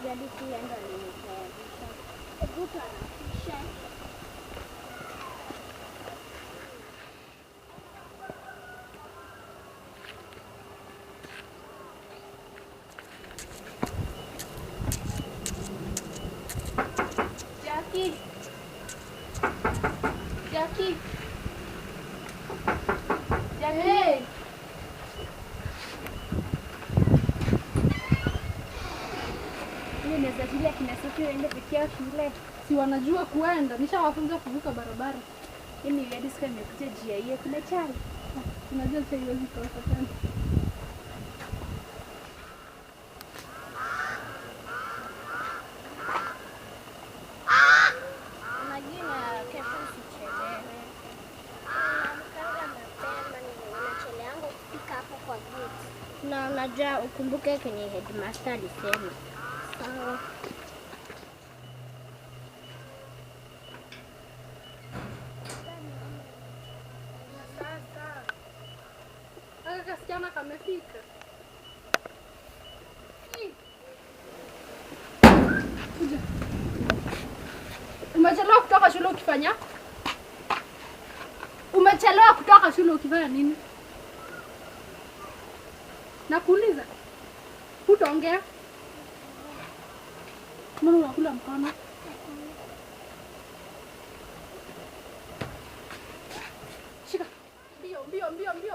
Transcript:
Hadi si yeye ndo alinitayarisha. Hebu tuharakishe. Jackie. Jackie. Jackie. Hey. Mimi naweza shule kina Sophie waende peke yao shule. Si wanajua kuenda, nishawafunza kuvuka barabara. Yaani hadi siku imekuja jia hiyo kuna chai. Unajua sasa haiwezi kosa tena. Unajua kesho usichelewe. Naamkanga mapema, nacheleanga kufika hapo kwa gate. Na unajua ukumbuke kenye headmaster alisema. Sawa. Sasa. Aka kasichana kamefika. Kuja. Umechelewa kutoka shule ukifanya? Umechelewa kutoka shule ukifanya nini? Nakuuliza. Hutaongea? Mbona unakula mkono? Shika. Mbio, mbio, mbio, mbio.